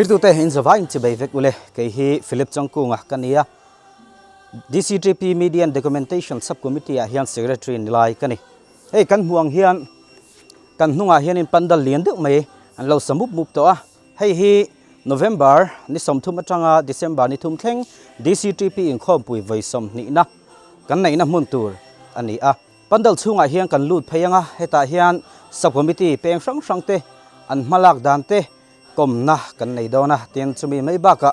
Thirtute in zavai in chibei vek ule kei hi Philip Changkunga ka nia DCTP Media and Documentation Sub Committee ah hian Secretary ni lai ka ni. Hei kan hmuh ang hian kan hnungah hianin pandal lian deuh mai an lo sa mup mup tawh a, hei hi November ni 30 atanga December ni thum thleng DCTP inkhawmpui vawi sawmhnihna kan neihna hmun tur a ni a. Pandal chhungah hian kan lut phei ang a, hetah hian Sub Committee peng hrang hrang te an hmalak dan te kawmna kan nei dawn a, tin chumi mai bakah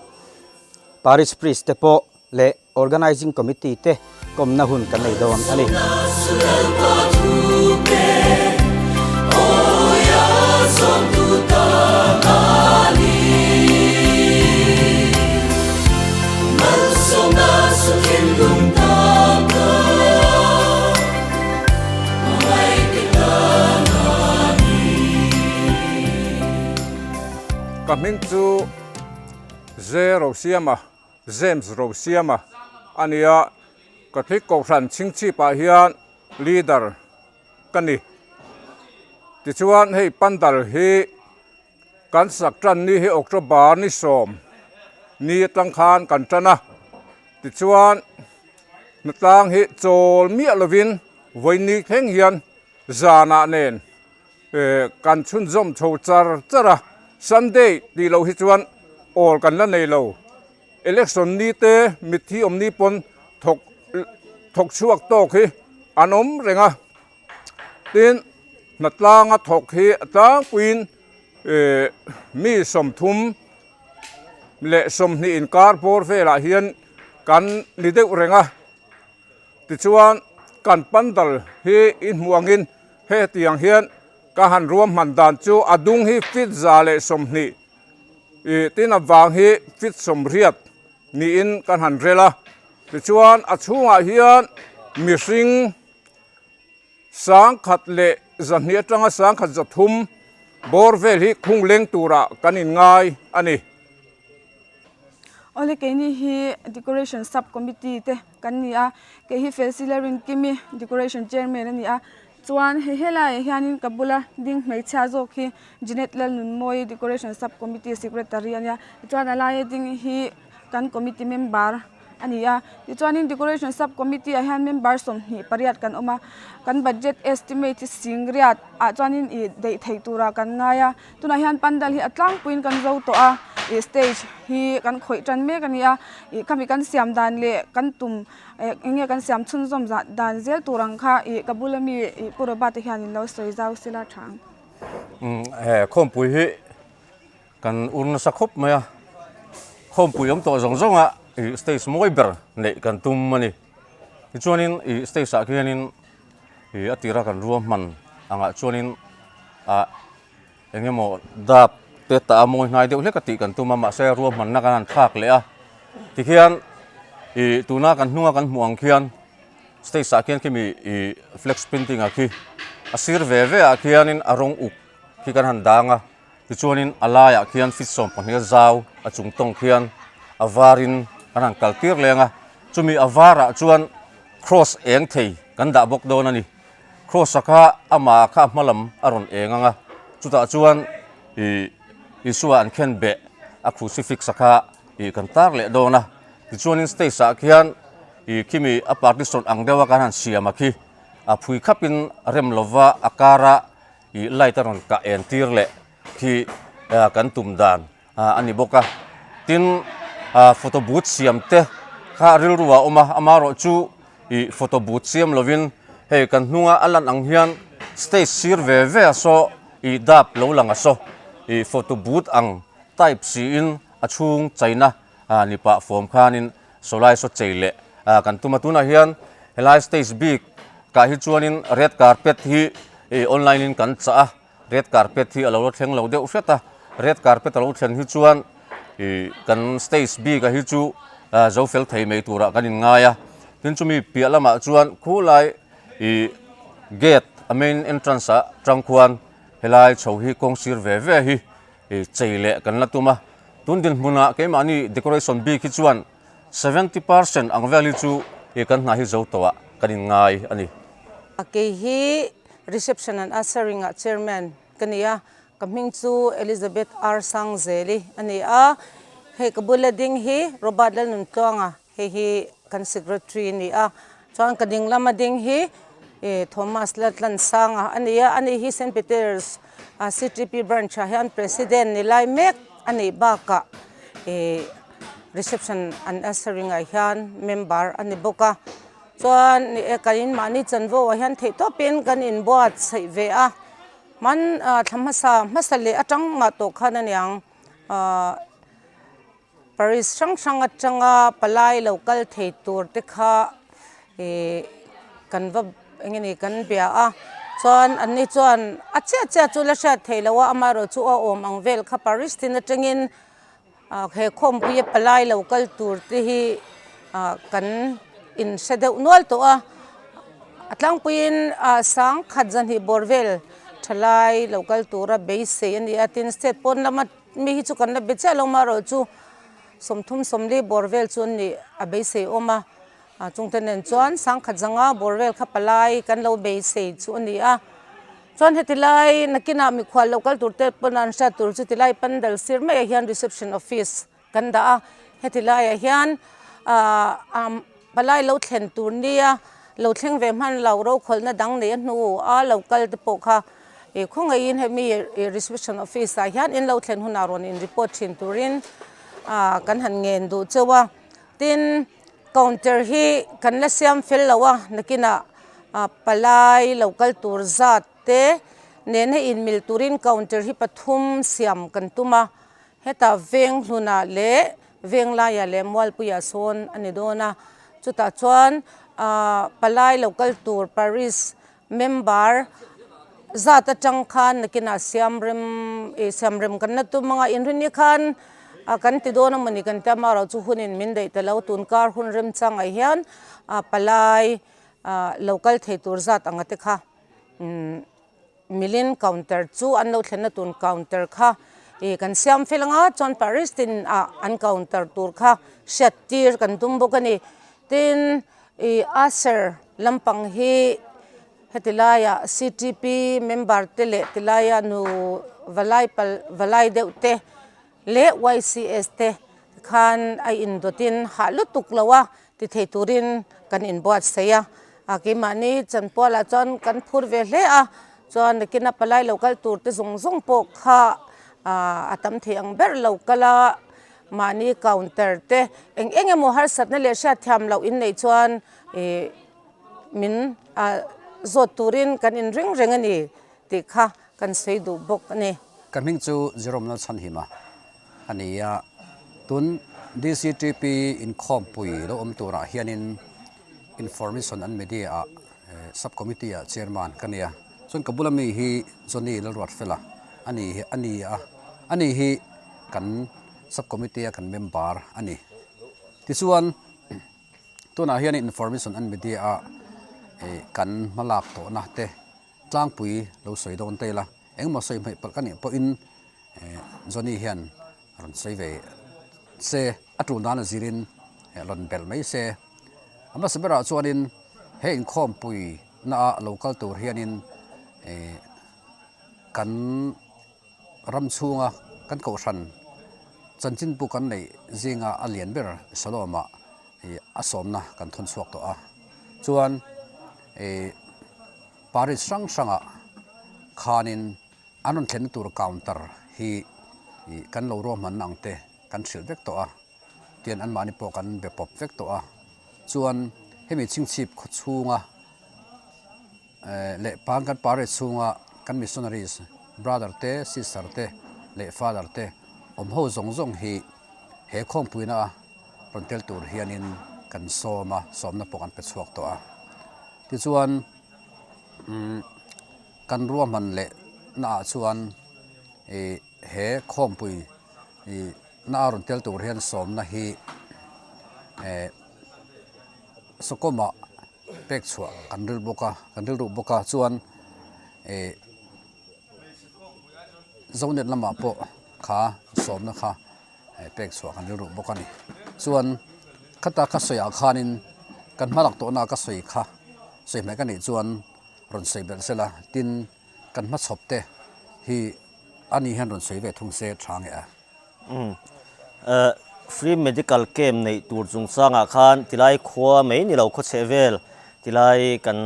Parish Priest te pawh leh Organizing Committee te kawmna hun kan nei dawn a ni. Ka hming chu Ze Rosiama, James Rosiama a ni a, Catholic Kohhran chhingchhipah hian leader ka ni. Tichuan hei pandal hi Kan sak tan ni hi October ni 10 ni atang khan kan tan a, tichuan hnatlang hi chawl miah lovin vawiin thleng hian zanah nen kan chhunzawm chho char char a, Sunday tih loh hi chuan awl kan la nei lo, election ni te mitthi awm ni pawn thawk thawk chhuak tawk hi an awm reng a. Tin, hnatlanga thawk hi a tlangpuiin eh mi 30 leh 20 inkar bawr velah hian kan ni deuh reng a. Tichuan, kan pandal hi i hmuh angin hetiang hian ka han ruahman dan chu a dung hi feet 120 ih tin a vang hi feet 80 niin kan han rel a. Tichuan, a chhungah hian mihring. 1200 atanga 1300 bawr vel hi khung leng turah kan inngai a ni. Awle keini hi Decoration Sub Committee te kan ni a, kei hi Felsi Lalrinkimi Decoration Chairman a ni a, chuan hei helaiah hianin ka bula ding hmeichhia zawk hi Jeanette Lalnunmawii Decoration Sub Committee Secretary a nia, tichuan a laia ding hi kan committee member a ni a tichuanin decoration sub committee ah hian member 28 kan awm a kan budget estimate hi singriat ah chuanin ih daih theih turah kan ngai a tunah hian pandal hi a tlangpuiin kan zo tawh a ih stage hi kan khawih tan mek a ni a ih khami kan siam dan leh kan tum eh eng nge kan siam chhunzawm zah dan zel tur ang kha ih ka bula mi ih pu Robert te hian in lo sawi zau sila tha ang. Umm he khawmpui hi. Kan ur nasa khawp mai a, khawmpui awm tawh zawng zawng a ih stage mawi ber neih kan tum a ni. Tichuanin ih stage ah khianin ih a tira kan ruahman angah chuanin ah eng emaw dap te tah a mawi hnai deuh hlek a tih kan tum a mahse ruahmanna kan han thlak leh a. Tikhian ih tuna kan hnunga kan hmuh ang khian stage ah khian khimi ih flex painting ah khi a sir ve ve ah khianin a rawng uk khi kan han dang a. Tichuanin a laiah khian feet 12 a zau a chung tawng khian a varin kan han kal tir leng a, chumi a varah chuan cross eng thei kan dah bawk dawn a ni. Cross a kha amah kha a hma lam a rawn eng ang a, chutah chuan ih Isua an khen beh a crucifix a kha ih kan tar leh dawn a. Tichuanin stage ah khian ih khimi a partition ang deuha kan han siam a khi a phui khapin rem lova a kara Ih light a rawn kah en tir leh khi kan tum dan a ni bawk a. Tin, photo booth siam te kha rilru ah a awm a, amaherawh chu ih photo booth siam lovin hei kan hnunga a lan ang hian stage sir ve ve a saw ih dap lo lang a saw ih photo booth ang type siin a chhung chaina ni pah fawm khanin sawlai saw chei leh kan tum a. Tunah hian helai stage bik kah hi chuanin red carpet hi ih online in kan chah a, red carpet hi a lo la thleng lo deuh hret a, red carpet a lo thlen hi chuan ih kan stage bik ah hi chu zo fel thei mai turah kan inngai a. Tin chumi piah lamah chuan khulai ih gate a main entrance ah tang khuan helai chho hi kawng sir ve ve hi ih chei leh kan la tum a. Tun dinhmunah keimahni decoration bik hi chuan 70% ang vel hi chu ih kan hna hi zo tawhah kan inngai a ni. Kei hi reception and ushering ah chairman ka ni a. Ka hming chu Elizabeth R Sangzeli a ni a, hei ka bula ding hi Robert Lalnuntluanga hei hi kan secretary a ni a, chuan ka ding lama ding hi Thomas Laltlansanga a ni a, ani hi Saint Peter's CTP branch ah hian president ni lai mek a nih bakah reception an ushering ah hian member a ni bawk a, chuan kan in mahni chanvo ah hian theihtawpin kan inbuatsaih ve a. Hman thla hmasa hmasa leh atang mah tawh khan aniang ahh Paris hrang hrang atanga palai lo kal thei tur te kha ihh kan va eng nge ni kan bia a chuan an ni chuan a chiah chiah chu la hriat theih loh a amaherawh chu a awm ang vel kha Paris tin atangin ah he khawmpuia palai lo kal tur te hi ah kan in hre deuh nual tawh a a tlangpuiin ah sangkhat zahnih bawr vel thalai lo kal tura beisei a ni a tin state pawn lama mi hi chu kan la be chiah lo amaherawhchu sawmthum sawmli bawr vel chu an nih a beisei awm a ah chungte nen chuan sangkhat zanga bawr vel kha palai kan lo beisei chu a ni a. Chuan heti lai nakinah mikhual lo kal tur te pawn an hriat tur chu tilai pandal sir maiah hian reception office kan dah a, heti laiah hian aah palai lo thlen tur nia lo thleng ve hman lo rokhawlhna dang nei a hnu a lo kal te pawh kha ih khawngaihin hemi reception office ah hian in lo thlen hunah rawn in report thin turin aah kan han ngen duh cheu a, tin. Counter hi kan la siam fel lo a, nakinah ah palai lo kal tur zat te nena inmil turin counter hi pathum siam kan tum a, hetah veng hlunah leh veng laiah leh mualpuiah sawn a ni dawn a, chutah chuan ah palai lo kal tur Paris Member zat atang khan nakinah siam rem ih siam rem kan la tum anga inrinni khan ah kan ti dawn amawni kan tia amaherawh chu hunin min daih ta lo tun kar hun remchangah hian ah palai ah lo kal thei tur zat anga te kha umm milin counter chu an lo thlenna tun counter kha ih kan siam fel anga chuan Paris tin ah an counter tur kha hriat tir kan tum bawk a ni tin Ih Asher lampang hi heti laiah CTP member te leh ti laia nu valai pal valai deuh te leh YCS te khan a indawtin hah lutuk lo a ti thei turin kan inbuatsaih a, a keimahni chanpualah chuan kan phur ve hle a, chuan nakina palai lo kal tur te zawng zawng pawh kha ah a tam thei ang ber lo kal a. Mahni counter te eng eng emaw harsatna leh hriatthiam loh in neih chuan ih min ah zawt turin kan in ring reng a ni tih kha kan sawi duh bawk a ni. Ka hming chu Jerome Lalchhanhima a ni a, tun DCTP inkhawmpui lo awm turah hianin Information and Media ah Sub Committee ah Chairman ka ni a, chuan ka bula mi hi Johnny Lalruatfela a ni a ni a, a ni hi kan Sub Committee a kan member a ni. Tichuan tunah hian Information and Media ah kan hmalak tawhna te tlangpui lo sawi dawn ta ila, engmaw sawi hmaih palh ka nih pawhin Johnny hian rawn sawi ve se, a tul dan a zirin rawn belh mai se. A hmasa berah chuanin he inkhawmpui na ah lo kal tur hianin kan ram chhunga kan kohhran chanchinbu kan neih zinga a lian ber Shalom-ah a sawmna kan thawn chhuak tawh a. Chuan Paris hrang hrangah khanin An rawn thlenna tur counter hi kan lo ruahmanna ang te kan hrilh vek tawh a, tian anmahni pawh kan be pawp vek tawh a, chuan hemi chhingchhip khaw chhunga leh pang kan parish chhunga kan missionaries brother te sister te leh father te awm ho zawng zawng hi he khawmpuina a rawn tel tur hianin kan sawm a, sawmna pawh kan pe chhuak tawh a, tichuan umm. Kan ruahman leh naah chuan ih he khawmpui ih na a rawn tel tur hian sawmna hi eh sawkawmah pek chhuah kan ril bawk a kan rilru bawk a chuan ih zonet lamah pawh kha sawmna kha pek chhuah kan rilru bawk a ni. Chuan khata ka sawiah khanin kan hmalak tawhna ka sawi kha sawi hmeh ka nih chuan. Rawn sawi belh sela, tin kan hmachhawp te hi Ani hian rawn sawi ve thung se tha nge a. Umm. Free medical camp neih tur chungchangah khan tilai khua mai ni lo khaw chheh vel tilai kan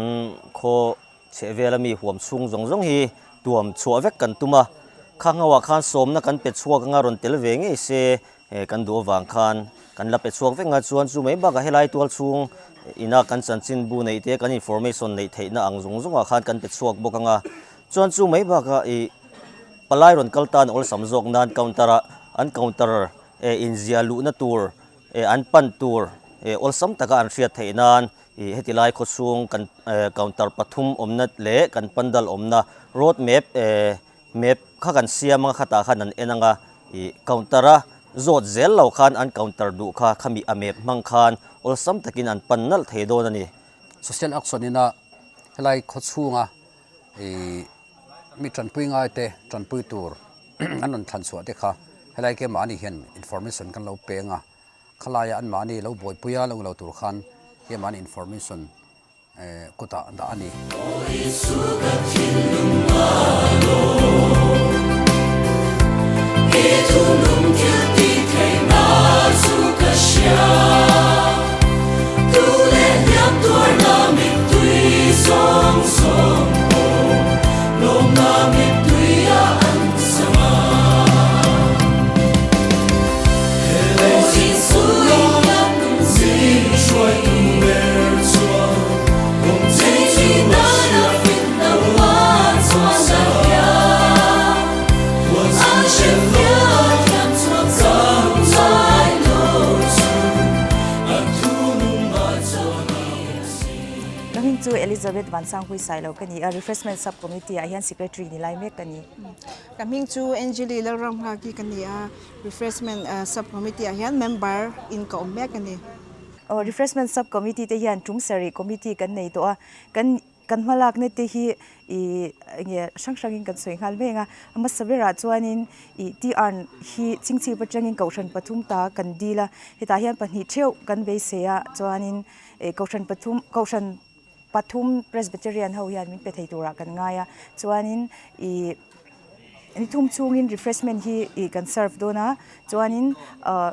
khaw chheh vel ami huam chhung zawng zawng hi tuam chhuah vek kan tum a. Kha ngauah khan sawmna kan pe chhuak anga rawn tel ve ngei se kan duh avang khan kan la pe chhuak vek nga chuan chu mai bakah helai tual chhung ina kan chanchinbu neih te kan information neih theihna ang zawng zawngah khan kan pe chhuak bawk anga chuan chu mai bakah ih Palai rawn kal tan awlsam zawk nan counter ah an counter eh inziah luhna tur eh an pan tur eh awlsam taka an hriat theih nan ih heti lai khawchhung kan eh counter pathum awmna leh kan pandal awmna road map eh map kha kan siam anga khatah khan an en anga ih counter a zawt zel lo khan an counter duh kha khami a map hmang khan awlsam takin an pan nalh thei dawn a ni. Social action ina helai khawchhunga ih. Mi tanpui ngai te tanpui tur an rawn thlan chhuah te kha helai ke mahni hian information kan lo peng a, khalaia an mahni lo buaipui a lo lo tur khan ke mahni information kutah dah a ni. Ka hming chu Elizabeth Vansanghui Sailo ka ni a, Refreshment Sub Committee ah hian Secretary ni lai mek ka ni. Ka hming chu Angeli Lalramnghaki ka ni a, Refreshment Sub Committee ah hian member in ka awm mek a ni. Aw, Refreshment Sub Committee te hian tum sarih committee kan nei tawh a, kan kan hmalakna te hi ih enge hrang hrangin kan sawi nghal mek a, a hmasa berah chuanin ih tea urn hi chingchip atangin kohhran pathum ta kan dil a, hetah hian pahnih theuh kan beisei a, chuanin ih kohhran pathum kohhran pathum Presbyterian ho hian min pe thei turah kan ngai a, chuanin ih ni thum chhungin refreshment hi ih kan serve dawn a, chuanin ah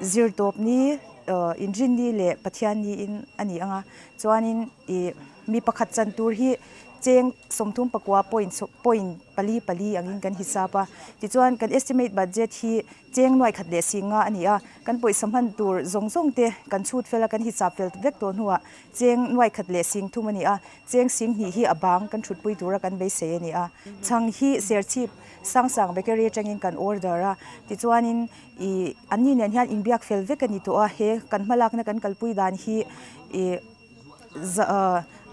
zirtawp ni ah inrinni leh Pathian niin a ni ang a, chuanin ih mi pakhat chan tur hi cheng 34 point point pali pali angin kan hisap a, tichuan kan estimate budget hi Cheng nuai khat leh si nga a ni a, kan pawisa hman tur zawng zawng te kan chhut fel a, kan hisap fel vek tawh hnuah cheng nuai khat leh sing thum a ni a, cheng sing hnih hi a bang kan thutpui tura kan beisei a ni a. Chhang hi Serchhip Sangsang Bakery atangin kan order a, tichuanin ih anni nen hian inbiak fel vek a ni tawh a, he kan hmalakna kan kalpui dan hi ih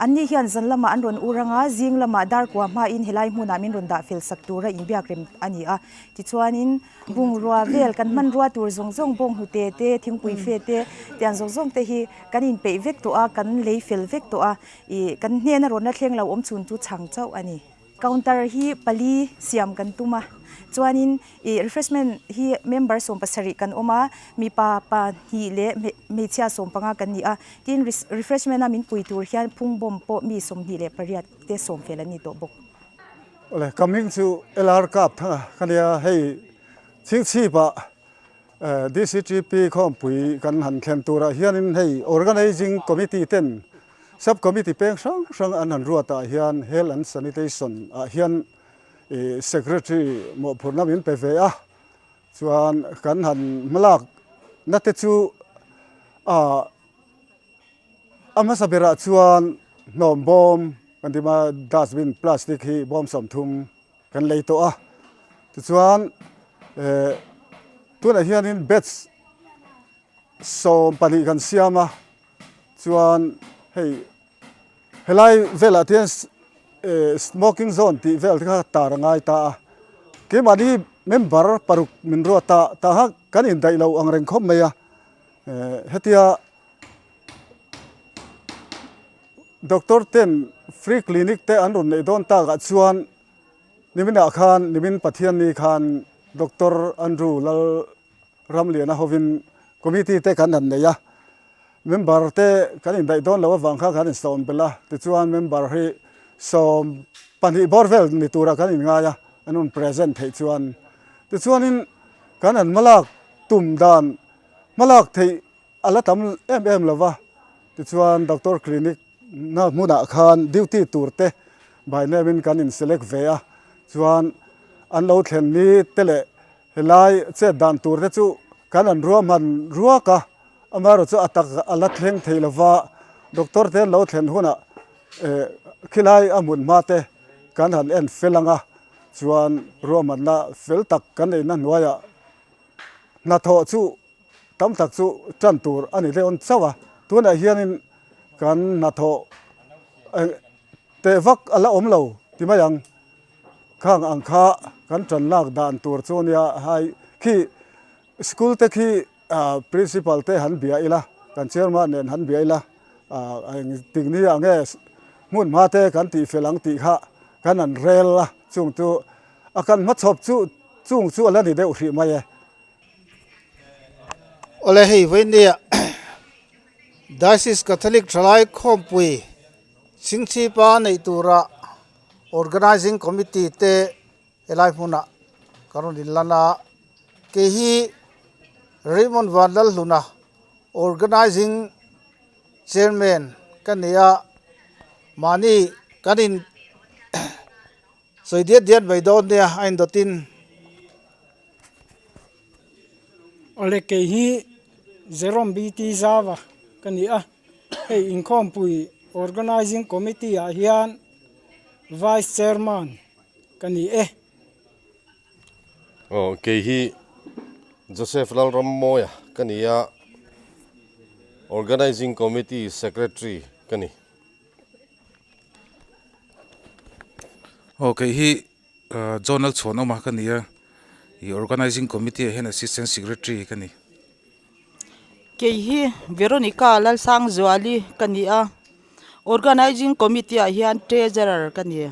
Anni hian zan lamah an rawn ur anga, zing lamah dar kua hmain helai hmunah min rawn dah fel sak tura inbiak rem a ni a. Tichuanin bungrua vel kan hmanrua tur zawng zawng bawnghnute te, thingpui fe te, tiang zawng zawng te hi kan inpeih vek tawh a, kan lei fel vek tawh a, ih kan hnena rawn la thleng lo awm chhun chu chhang chauh a ni. Counter hi pali siam kan tum a, chuanin ih refreshment hi member 70 kan awm a, mipa pahnih leh hmeichhia 15 kan ni a, tin refreshment a min pui tur hian phungbawm pawh mi 28 te sawm fel an ni tawh bawk. Awle, ka hming chu LR Kap thang a ka nia, hei Chhingchhip ah DCTP khawmpui kan han thlen turah hianin hei Organizing Committee ten Sub Committee peng hrang hrang an han ruatah hian Health and Sanitation ah hian Secretary mawhphurhna min pe ve a, chuan kan han hmalak na te chu a hmasa berah chuan hnawm bawm kan ti mai a dustbin plastic hi bawm 30 Kan lei tawh a, tichuan eh tunah hianin batch 12 kan siam a, chuan hei helai velah te hian eh smoking zone tih vel te kha tar a ngai ta a, keimahni member paruk min ruat ta tah kha kan indaih lo ang reng khawp mai a, eh hetia Doctor ten free clinic te an rawn neih dawn takah chuan niminah khan nimin Pathianni khan Doctor Andrew Lal Ramliana hovin committee te kan han nei a, member te kan indaih dawn loh avang khan kan insawm belh a, tichuan member hi 12 bawr vel ni turah kan inngai a. an rawn present theih chuan. Tichuanin kan an hmalak tum dan hmalak theih a la tam em em lo va, tichuan doctor clinic na hmunah khan duty tur te by name in kan in select ve a, chuan an lo thlen ni te leh helai chet dan tur te chu kan an ruahman ruak a, amaherawh chu a tak a la thleng thei lo va, doctor te an lo thlen hunah eh khilai a hmun hma te kan han en fel ang a, chuan ruahmanna fel tak kan neihna hnuaiah hnathawh chu Tam tak chu tan tur a ni dawn chauh a, tunah hianin kan hnathawh teh vak a la awm lo ti mai ang. Khang ang kha kan tan lak dan tur chu nia hai khi school te khi principal te han bia ila, kan chairman nen han bia ila engtik ni ah nge hmun hma te kan tih fel ang tih kha kan han rel a, chung chu a kan hmachhawp chu chung chu a la ni deuh hrih mai e. Awle hei vawinia Diocese Catholic Thalai Khawmpui Chhingchhipa neih tura Organising Committee te helai hmunah ka rawn inlan a, kei hi Raymond Vanlalhluna Organising Chairman ka ni a, mahni kan in Sawi diat diat mai dawn nia a indawtin. Awle kei hi Jerome BT Zava ka ni a, hei inkhawmpui Organising Committee ah hian Vice Chairman ka ni e. Aw kei hi Joseph Lalrammawia ka ni a, Organising Committee Secretary ka ni. Aw kei hi John Lalchhuanawma ka ni a, ih organising committee ah hian assistant secretary ka ni. Kei hi Veronica Lalsangzuali ka ni a, organising committee ah hian treasurer ka ni.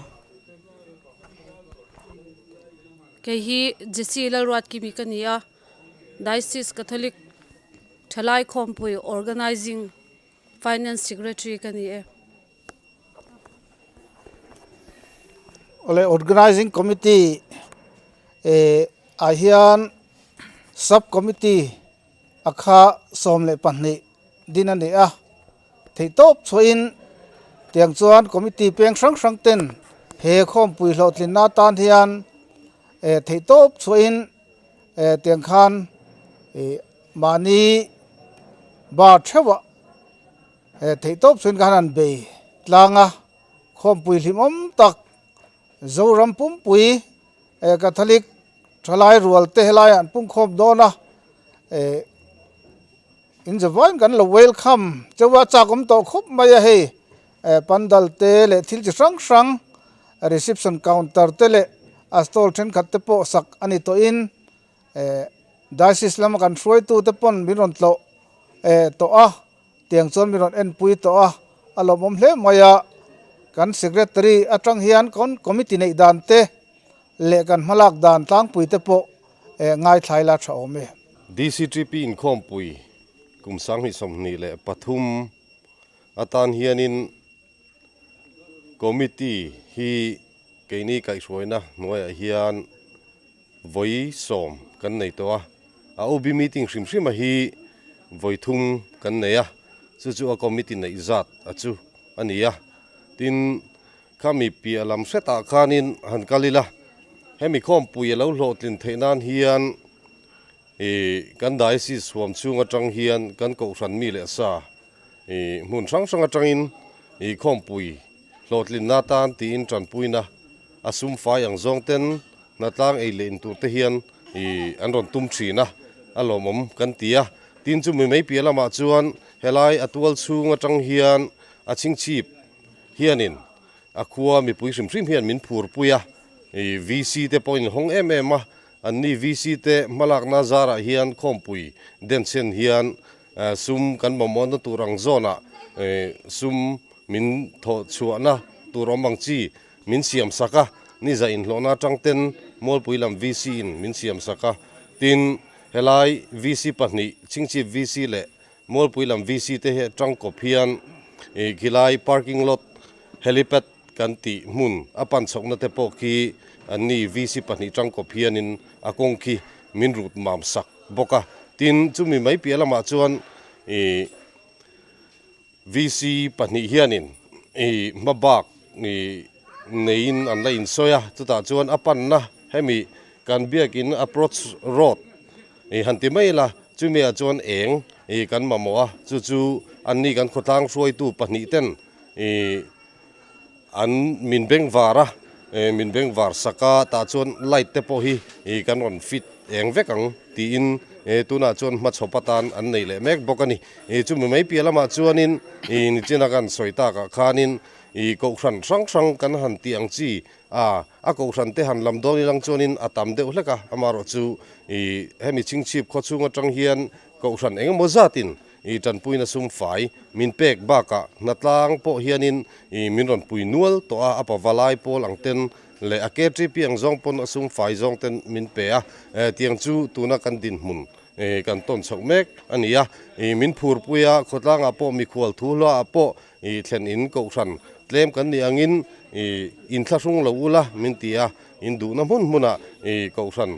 Kei hi Jessie Lalruatkimi ka ni a, Diocese Catholic Thalai Khawmpui organising Finance Secretary ka ni e. Awle Organising Committee eh ah hian Sub Committee a kha 12 din a ni a, theihtawp chhuahin tiang chuan Committee peng hrang hrang ten he khawmpui hlawhtlinna atan hian eh theihtawp chhuahin eh tiang khan ih mahni bar theuhah eh theihtawp chuan khan an bei tlang a, khawmpui hlimawm tak Zoram pumpui eh Catholic thalai rual te helaiah an pungkhawm dawn a eh in zavaiin kan lo welcome chauh a chak awm tawh khawp mai a hei eh pandal te leh thil chi hrang hrang reception counter te leh a stall thenkhat te pawh sak a ni tawhin eh diocese lama kan hruaitu te pawn min rawn tlawh eh tawh a tiang chuan min rawn enpui tawh a a lawmawm hle mai a kan secretary atang hian kan committee neih dan te leh kan hmalak dan tlangpui te pawh eh ngaithlai la tha awm e. DCTP inkhawmpui kum 2023 atan hianin Committee hi keini kaihhruaina hnuaiah hian vawi sawm kan nei tawh a, a OB meeting hrim hrima hi vawi thum kan nei a, chu chu a committee neih zat a chu a ni a. Tin, khami piah lam hretah khanin han kal ila, hemi khawmpui a lo hlawhtlin theih nan hian ih kan diocese huam chhung atang hian kan kohhran mi leh sa Ih hmun hrang hrang atangin ih khawmpui hlawhtlinna atan tiin tanpuina a sum fai ang zawng ten hnatlang ei leh in tur te hian ih an rawn tum thin a, a lawmawm kan ti a. Tin chu mi mai piah lamah chuan helai a tual chhung atang hian a chhingchhip hianin a khua mipui hrim hrim hian min phurpui a, ih VC te pawhin hawng em em a, anni VC te hmalakna zarah hian khawmpui denchhen hian Sum kan mamawhna tur ang zawnah sum min thawh chhuahna tur awm ang chi min siam sak a, ni za inhlawhna atang ten Mualpui lam VC in min siam sak a. Tin, helai VC pahnih, Chhingchhip VC leh Mualpui lam VC te hi atang kawp hian khilai parking lot, helipad kan tih hmun a pan chhawkna te pawh khi Anni VC pahnih tangkawp hianin a kawng khi min rut mam sak bawk a. Tin, chumi mai piah lamah chuan ih VC pahnih hianin ih hmabak ih neiin an la insawi a, chutah chuan a panna hemi kan biakin approach road ih han ti mai ila chumi ah chuan eng ih kan mamawh a, chu chu anni kan khawtlang hruaitu pahnih ten ih An min bengvar a, min bengvar sak a, tah chuan light te pawh hi kan rawn fit eng vek ang tiin tunah chuan hmachhawp atan an nei leh mek bawk a ni. Chumi mai piah lamah chuanin nichina kan sawi takah khanin kohhran hrang hrang kan han tih ang chi a, a kohhran te han lam dawn ilang chuanin a tam deuh hlek a, amaherawhchu hemi chhingchhip khawchhung atang hian kohhran engemaw zatin I tanpuina sum fai min pek bakah hnatlang pawh hianin i min rawn pui nual tawh a, a pavalai pawl ang ten leh a KTP ang zawng pawn a sum fai zawng ten min pe a, tiang chu tuna kan dinhmun kan tawn chhoh mek a ni a, i min phurpui a, khawtlangah pawh mikhual thu hluaah pawh i thlen in kohhran tlem kan nih angin i inthlahrung lo ula min ti a, in duhna hmun hmunah i kohhran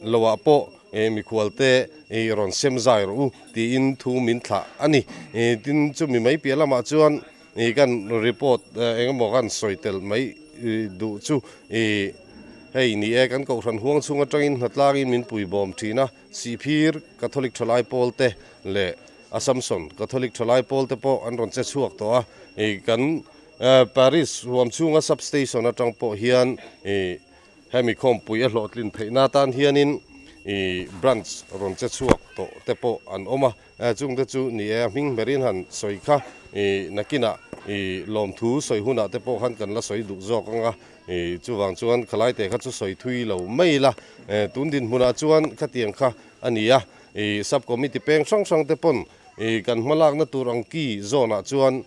Loah pawh mikhualte rawn sem zai rawh u tiin thu min thlah a ni. Tin, chumi mai piah lamah chuan kan report eng emaw kan sawi tel mai duh chu hei ni e, kan kohhran huang chhung atangin hnatlangin min pui bawm thin a, Sihphir Catholic Thalai Pawlte leh Assumption Catholic Thalai Pawlte pawh an rawn che chhuak tawh a, kan Parish huam chhunga Sub-Station atang pawh hian Hemi khawmpui a hlawhtlin theihna atan hianin ih branch rawn che chhuak tawh te pawh an awm a, chungte chu ni e a hming hmerin han sawi kha ih nakinah ih lawmthu sawi hunah te pawh khan kan la sawi duh zawk ang a, ih chuvang chuan khalaite kha chu sawi thui lo mai ila, tun dinhmunah chuan khatiang kha a ni a, ih sub committee peng hrang hrang te pawn Ih kan hmalakna tur ang ki zawnah chuan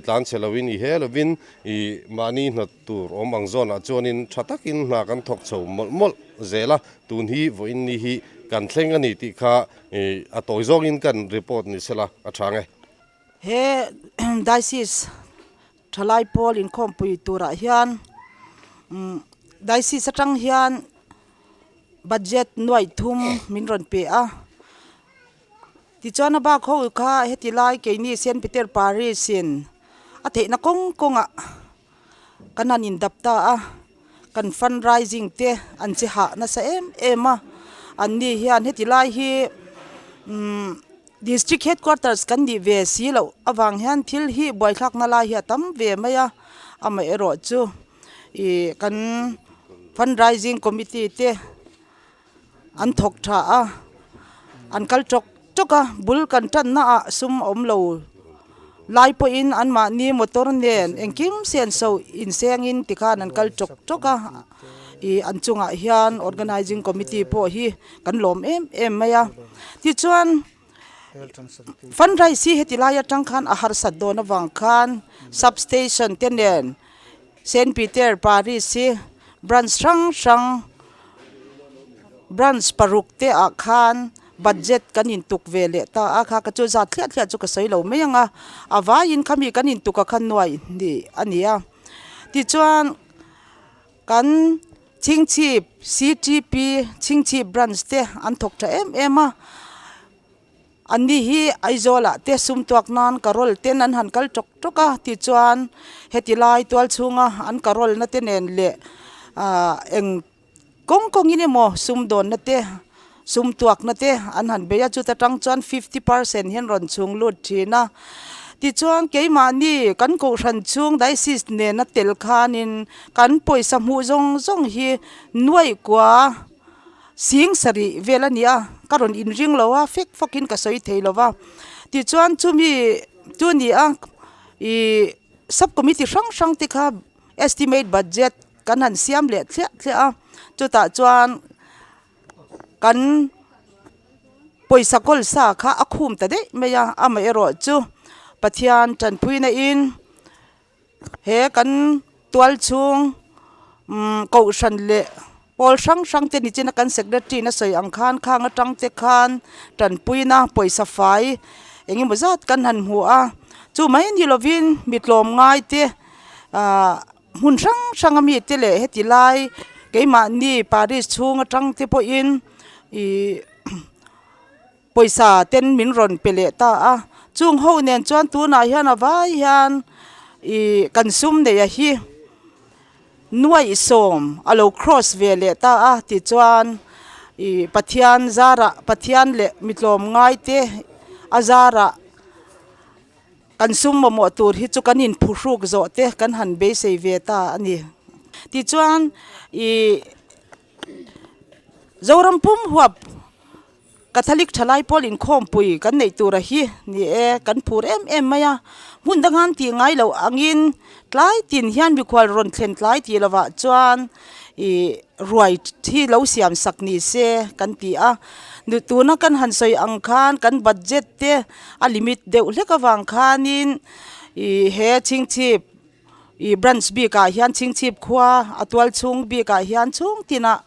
tlan chhe loin i he lovin ih mahni hna tur awm ang zawnah chuanin tha takin hna kan thawk chho mawlh mawlh zel a, tun hi vawiin ni hi kan thleng a ni tih kha ih a tawi zawngin kan report ni sela a tha nge. He Diocese thalai pawl inkhawmpui turah hian Diocese atang hian budget nuaih thum min rawn pe a. Tichuan a bak ho kha heti lai keini Saint Peter Parish in a theihna kawng kawngah kan han indap ta a, kan fund raising te an che hah nasa em em a, anni hian heti lai hi umm district headquarters kan nih ve si loh avang hian thil hi buaithlakna lai hi a tam ve mai a, amaherawhchu ih kan fund raising committee te. An thawk tha a, an kal tawk tawk a, bul kan tanna ah sum a awm lo lai pawhin anmahni motor nen engkim senso insengin tikhan an kal tawk tawk a, ih an chungah hian organising committee pawh hi kan lawm em em mai a, tichuan fundraise hi heti lai atang khan a harsat dawn avang khan sub station te nen Saint Peter Parish hi branch hrang hrang branch paruk te ah khan budget kan in tuk ve leh ta a kha ka chu zat thliah thliah chu ka sawi lo mai ang a a vaiin khami kan in tuk a khan nuai hnih a ni a tichuan kan chhingchhip C_T_P chhingchhip branch te an thawk tha em em a. Anni hi Aizawlah te sum tuak nan carol ten an han kal tawk tawk a, tichuan heti lai tual chhunga an carol na te nen leh ahh eng kawng kawngin emaw sum dawnna te sum tuakna te an han bei a, chuta tang chuan fifty percent hian rawn chhung lut thin a, tichuan keimahni kan kohhran chhung diocese nena tel khanin kan pawisa hmuh zawng zawng hi nuaih kua. Sing sarih vel a ni a, ka rawn inring lo a, fek fawkin ka sawi thei lo va. Tichuan chumi chu a ni a, ih sub committee hrang hrang te kha estimate budget kan han siam leh thliah thliah a, chutah chuan kan pawisa kawl sa kha a khum ta daih mai a, amaherawhchu Pathian tanpuina in. He kan tual chhung umm kohhran leh pawl hrang hrang te nichina kan secretary in a sawi ang khan khang atang te khan tanpuina pawisa fai eng emaw zat kan han hmu a chu mai ni lovin mi tlawm ngai te ahh. hmun hrang hrang a mi te leh heti lai keimahni parish chhung atang te pawhin ihh pawisa ten min rawn pe leh ta a chung ho nen chuan tunah hian a vai hian ihh kan sum neih a hi nuaih sawm a lo cross ve leh ta a tichuan ihh Pathian zarah Pathian leh mi tlawm ngai te a zarah. Kan sum mamawh tur hi chu kan inphuhruk zawh te kan han beisei ve ta a ni. Tichuan ih Zoram pum huap Catholic thalai pawl inkhawmpui kan neih tura hi ni e, kan phur em em mai a. Hmun danga an tih ngai loh angin tlai tin hian mikhual rawn thlen tlai tih lovah chuan ih ruai hi lo siam sak ni se kan ti a. Tuna kan han sawi ang khan kan budget te a limit deuh hlek avang khanin ih he chhingchhip ih branch bikah hian chhingchhip khua a tual chhung bikah hian chhung tinah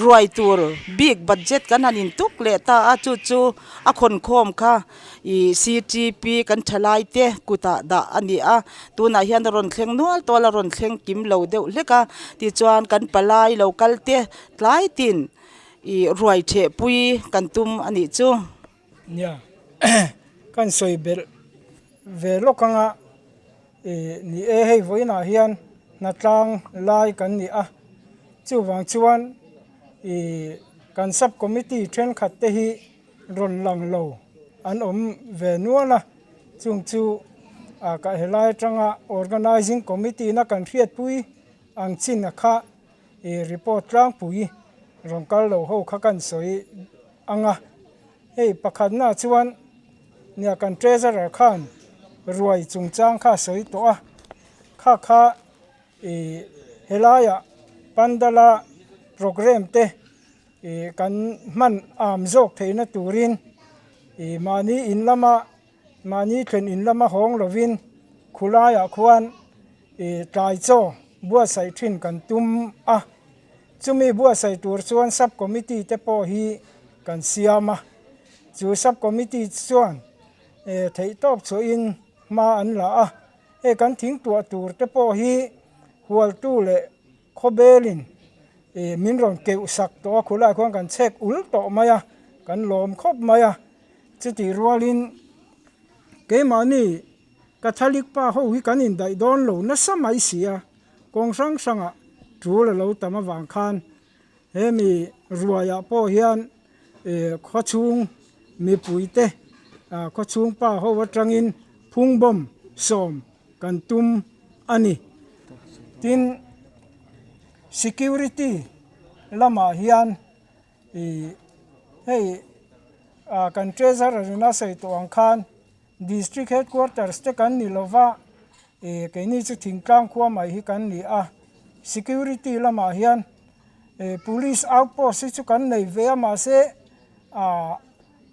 ruai tur bik budget kan han intuk leh ta a chu chu a khawn khawm kha ih C T P kan thalai te kutah dah a ni a tunah hian a rawn thleng nual tual a rawn thleng kim lo deuh hlek a tichuan kan palai lo kal te tlai tin ih ruai theh pui kan tum a nih chu. Nia, kan sawi belh ve lawk anga ih ni e hei vawiinah hian hnatlang lai kan ni a, chuvang chuan ih kan sub committee thenkhat te hi rawn lang lo an awm ve nual a, chung chu ah ka helai atanga organising committee na kan hriatpui ang chin a kha ih report tlangpui rawn kal lo ho kha kan sawi ang a, hei pakhatna chuan nia kan treasurer khan ruai chungchang kha a sawi tawh a, kha kha ih helaiah pandala programme te ih kan hman am zawk theihna turin ih mahni in lama mahni thlen in lama hawng lovin khulaiah khuan ih tlai chaw buatsaih thin kan tum a. Chumi buatsaih tur chuan sub committee te pawh hi kan siam a, chu sub committee chuan theih tawp chhuahin hma an la a, hei kan thing tuah tur te pawh hi hualtu leh khawbelin min rawn keuh sak tawh a, khulaiah khuan kan chhek ul tawh mai a, kan lawm khawp mai a, chutih rualin keimahni Catholic pa ho hi kan indaih dawn lo nasa mai si a. Kawng hrang hrangah tul a lo tam avang khan hemi ruaiah pawh hian khawchhung mipuite khawchhung pa ho atangin phungbawm sawm kan tum a ni. Tin, security lamah hian hei kan treasurer in a sawi tawh ang khan District Headquarters te kan ni lova, eh keini chu thingtlang khua mai hi kan ni a, security lamah hian eh police outpost hi chu kan nei ve a mahse ah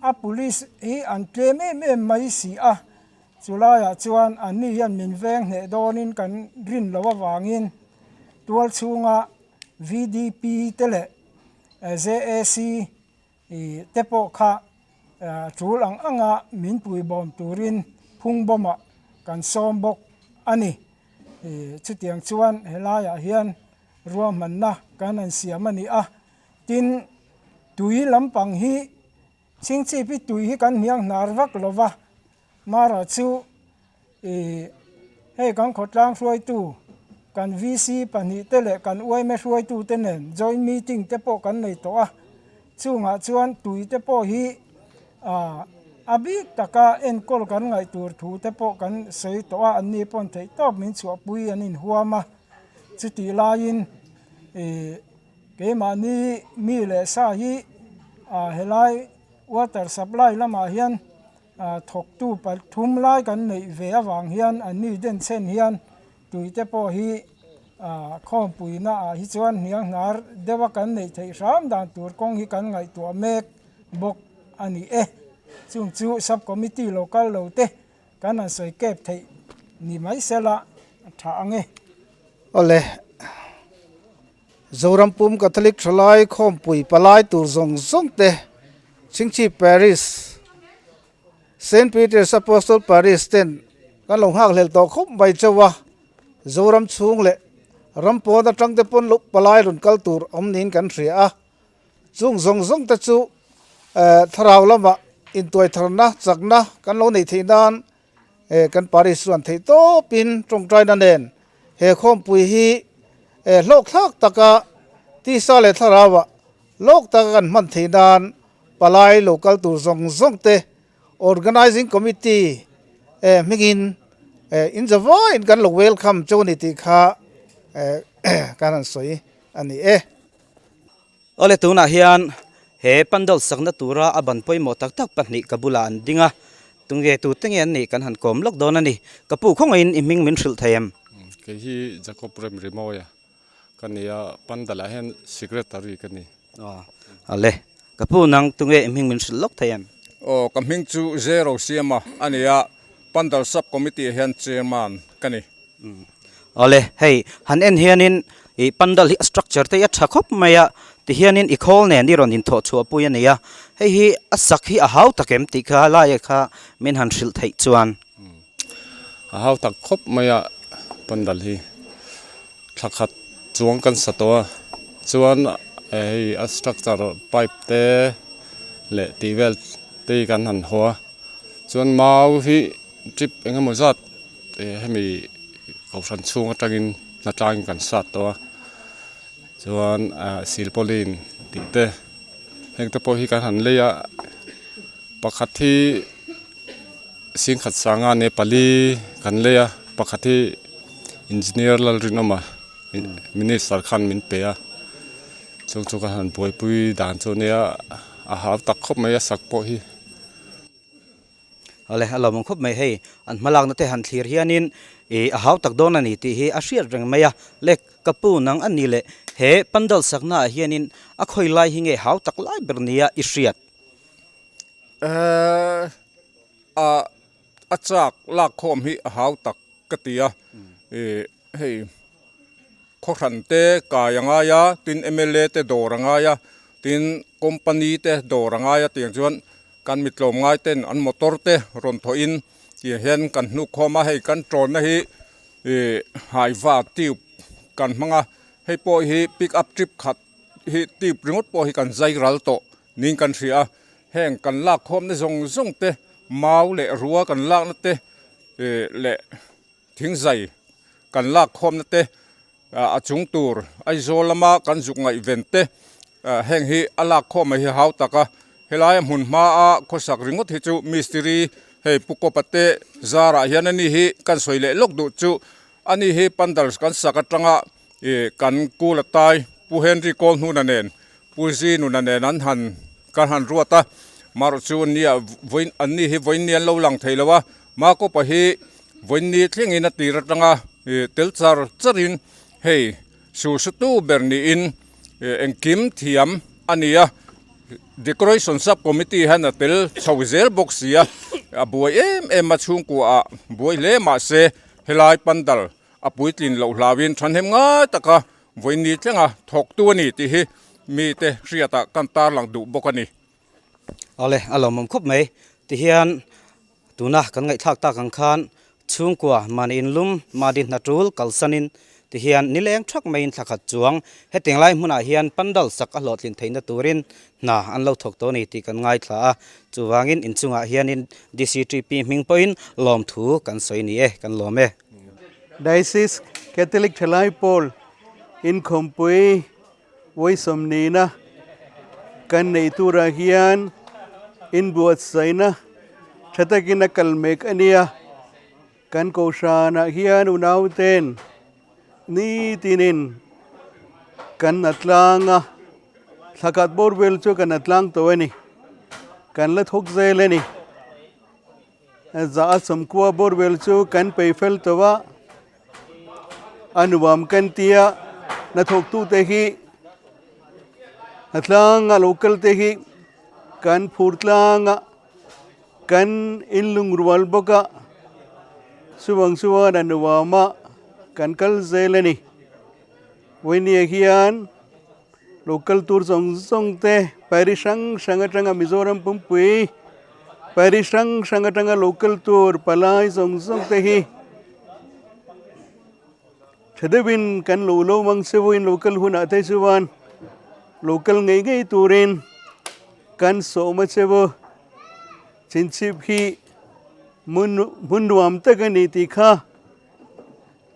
a police hi an tlem em em mai si a, chulaiah chuan anni hian min veng hneh dawnin kan rin loh avangin tual chhunga V D P te leh J A C I te pawh kha tul ang anga min puibawm turin phungbawmah kan sawm bawk a ni. I chutiang chuan helaiah hian ruahmanna kan han siam a ni a. Tin, tui lampang hi chingchip hi tui hi kan hniang hnar vak lo va, Mara chu ih hei kan khawtlang hruaitu kan VC pahnih te leh kan yma hruaitu te nen joint meeting te pawh kan nei tawh a, chungah chuan tui te pawh hi ah a bik taka enkawl kan ngaih tur thu te pawh kan sawi tawh a, anni pawn theih tawp min chhuahpui an inhuam a, chutih laiin ih keimahni mi leh sa hi ah helai water supply lamah hian Thawktu pathum lai kan neih ve avang hian anni denchhen hian tuite pawh hi khawmpuina ah hi chuan hniang hnar deuha kan neih theih hram dan tur kawng hi kan ngaihtuah mek bawk a ni e. Chung chu sub committee lo kal lo te kan han sawi kep theih ni mai sela tha ang e. Awle, Zoram pum Catholic thalai khawmpui palai tur zawng zawng te Chingchi Parish, Saint Peter's Apostle Parish ten kan lo nghak hlel tawh khawp mai chauh a, Zoram chhung leh. Ram pawn atang te pawn lo palai rawn kal tur awm niin kan hria a, chung zawng zawng te chu thlarau lamah intuaitharna chakna kan lo neih theih nan kan parish chuan theih tawpin tawngtaina nen he khawmpui hi hlawkthlak taka tisa leh thlarauah lawk taka kan hman theih nan palai lo kal tur zawng zawng te Organizing Committee hmingin in zavaiin kan lo welcome chu a ni tih kha kan han sawi a ni e. Awle tunah hian he pandal sakna tura a ban pawimawh tak tak pahnih ka bulah an ding a, tunge tute nge an nih kan han kawm lawk dawn a ni. Ka pu khawngaihin i hming min hrilh thei em? Kei hi Jacob Remrimawia Ka ni a, Pandal ah hian Secretary ka ni. Aw, ale. Ka pu nang tunge i hming min hrilh lawk thei em? Aw, ka hming chu Zero Siama a ni a, Pandal Sub Committee ah hian Chairman ka ni. Awle, hei han en hianin i Pandal hi a structure te hi a tha khawp mai a, tihianin i khawl nen i rawn inthawh chhuah pui a ni a, hei hi a sak hi a hau tak em tih kha lai kha min han hrilh theih chuan. A hau tak khawp mai a Pandal hi. Thla khat chuang kan sa tawh a, chuan hei a structure pipe te leh tih vel te hi kan han haw a, chuan mau hi trip eng emaw zat hemi kohhran chhung atangin hnatlangin kan sat tawh a, chuan silpauline tih te heng te pawh hi kan han lei a, pakhat hi. Singkhat sanga ne pali kan lei a, pakhat hi engineer Lalrinawma minister khan min pe a, chung chu ka han buaipui dan chu ania a hau tak khawp mai a sak pawh hi. Awle a lawmawm khawp mai hei an hmalakna te han thlir hianin ih a hau tak dawn a ni tih hi a hriat reng mai a, le ka pu nang a ni leh he pandal sakna ah hianin a khawi lai hi nge hau tak lai ber nia i hriat. A chak lak khawm hi a hau tak ka ti a, ih hei khawhran te kai a ngai a, tin mla te dawr a ngai a, tin company te dawr a ngai a tiang chuan kan mi tlawm ngai ten an motor te rawn thawh in tiang hian kan hnuk khawm a, hei kan tawnna hi ih haiva tube kan hmang a, hei pawh hi pick up trip khat hi tube ringawt pawh hi kan zai ral tawh. Niin kan hria a, heng kan lak khawmna zawng zawng te, mau leh rua kan lakna te leh thingzai kan lak khawmna te a chung tur Aizawl lama kan zuk ngaihven te heng hi a lak khawm mai hi hau tak a, helaia hmun hmaa khawsak ringawt hi chu mistiri hei Pu Kawpa te zarah hian ani hi kan sawi leh lawk duh chu ani hi pandal kan sak atanga kan kul atai Pu Henry Kawlhnuna nen Pu Zinuna nen an han kan han ruat a, marawh chu nia vawiin an ni hi vawiin ni an lo lang thei lo a, Makawpa hi vawiin ni thlengin a tir atanga tel char charin hei suhsutu ber niin engkim thiam a ni a, decoration sub committee hian a tel chho zel bawk si a, a buai em em a chhungkua ah buai hle mahse helai pandal a puitlin loh hlauin thahnem ngai taka Vawiin tlenga thawktu a ni tih hi mite hriatah kan tarlang duh bawk a ni. Awle, a lawmawm khawp mai. Tihian tuna kan ngaihthlak tak ang khan chhungkua mahni inlum, mahni hnatul kalsanin tihian nileng thak maiin thla khat chuang hetiang lai hmunah hian pandal sak a hlawhtlin theihna turin hna an lo thawk tawh a ni tih kan ngaithla a. Chuvangin inchungah hianin DCTP hming pawhin lawmthu kan sawi ni e, kan lawm e. Diocese Catholic Thalai Pawl inkhawmpui vawisawmnihna kan neih turah hian inbuatsaihna tha takin a kal mek a nia. Kan kohhranah hian unauten nitinin kan na tlang a, thla khat bawr vel chu kan na tlang tawh a ni. Kan la thawk zel a ni. Za a sawmkua bawr vel chu kan pei fel tawh a, a nuam kan tia hnathawktute hi hnatlanga lo kal te hi kan phur tlang a, kan inlungrual bawk a, chuvang chuan a nuam a kan kal zel a ni. Vawinia hian lo kal tur zawng zawng te parish hrang hrang atanga Mizoram pumpui parish hrang hrang atanga lo kal tur palai zawng zawng te hi Tha deuhin kan lo lo mang che vawiin lo kal hunah te chuan lo kal ngei ngei turin kan sawm a che vaw. Chinchip hi hmun hmun nuam tak a ni tih kha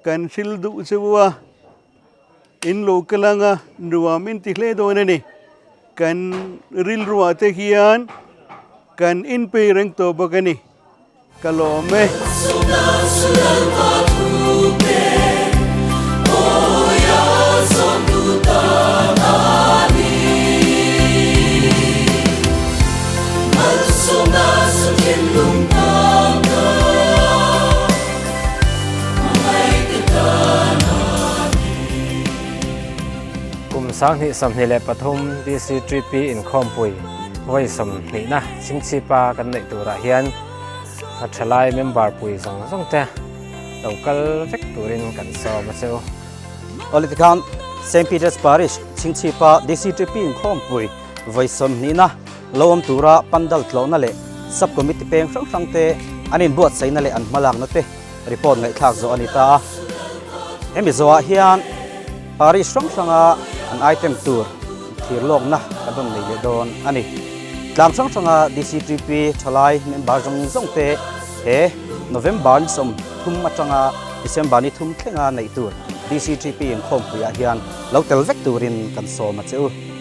kan hril duh che vaw a, in lo kal anga nuam in ti hle dawn a ni. Kan rilruah te hian kan inpei reng tawh bawk a ni. Ka lawm e. Kum 2023 DCTP inkhawmpui vawi sawmhnihna chhingchhipa kan neih turah hian a thalai member pui zawng zawng te lo kal vek turin kan sawm a cheu. Awle tikhan St. Peter's Parish chhingchhipa DCTP inkhawmpui vawi sawmhnihna lo awm tura pandal tlawhna leh Sub Committee peng hrang hrang te an inbuatsaihna leh an hmalakna te report ngaihthlak zawh a ni ta a. Hemi zawhah hian Parish hrang hranga an item tur thlir lawkna kan rawn nei leh dawn a ni. Tlang hrang hranga DCTP thalai member zawng zawng te he November ni 30 atanga December ni thum thlenga neih tur DCTP inkhawmpuiah hian lo tel vek turin kan sawm a che u.